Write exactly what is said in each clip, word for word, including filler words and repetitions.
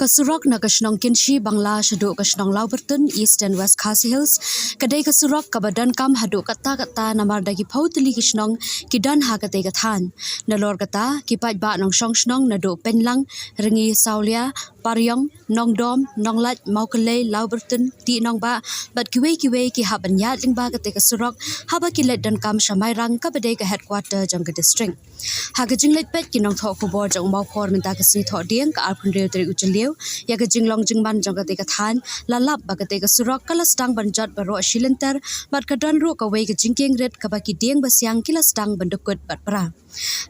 Ka surok na ka shnong Kynshi Bangla shaduh ka shnong Lawbyrtun, Eastern West Khasi Hills, ka dei ka surok kaba donkam haduh katta katta namar da ki phew tylli ki shnong ki don ha katei ka thain. Nalor kata, ki paidbah nongshong shnong naduh Pynlang, Rngi Sawlia, Pariong, Nongdom, Nonglait, Mawkyllei, Lawbyrtun, Tih Nongbah bad kiwei kiwei ki hap ban ïaid lyngba katei ka surok haba ki leit donkam sha Mairang kaba dei ka headquarter jong ka district. Ha ka jingleit peit ki nongthoh khubor jong u Mawphor mynta ka sngi Thohdieng ka arphew hynriew tarik u Jylliew ïa ka jinglong jingman jong katei ka thain, la lap ba katei ka surok ka la sdang ban jot baroh shi lynter bad ka don ruh kawei ka jingkieng rit kaba ki dieng basiang ki la sdang ban da kut bad pra.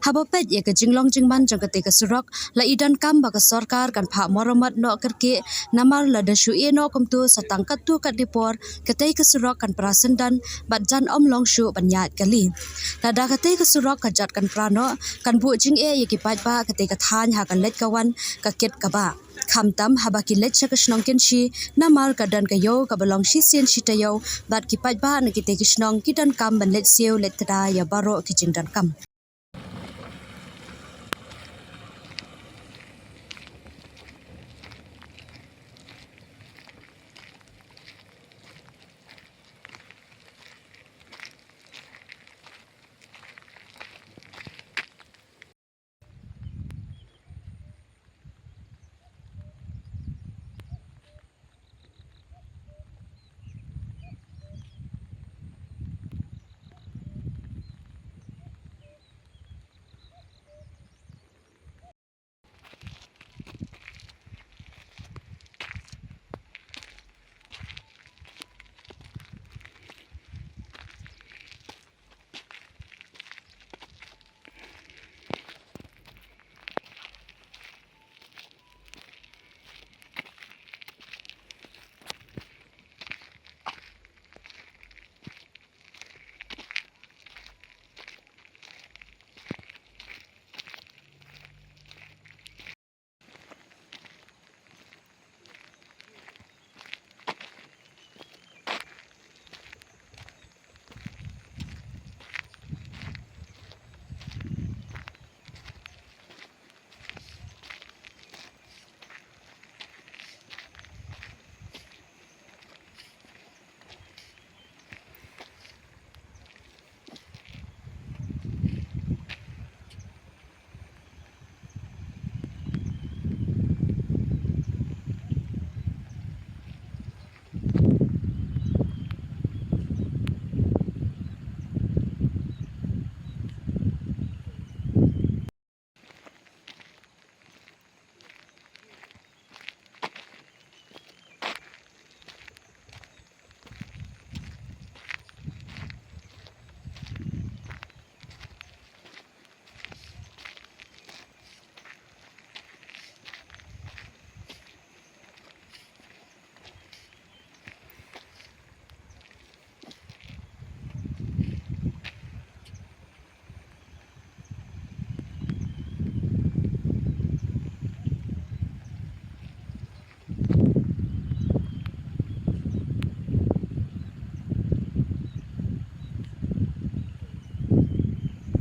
Haba peit ïa ka jinglong jingman jong katei ka surok, la i donkam ba ka sorkar kan phah maramot noh kyrkieh namar lada shu ïeh noh kumto sa tang katto katne por katei ka surok kan pra syndon bad jan ym long shuh ban ïaid kali. Lada katei ka surok ka jot kan pra noh, kan buh jingeh ïa ki paidbah katei ka thain ha ka leit ka wan, ka kit ka bah. Khamtam haba ki leit sha ka shnong Kynshi namar ka don ka ïew kaba long shisien shi taïew bad ki paidbah na kitei ki shnong ki donkam ban leit siew leit tda ïa baroh ki jingdonkam.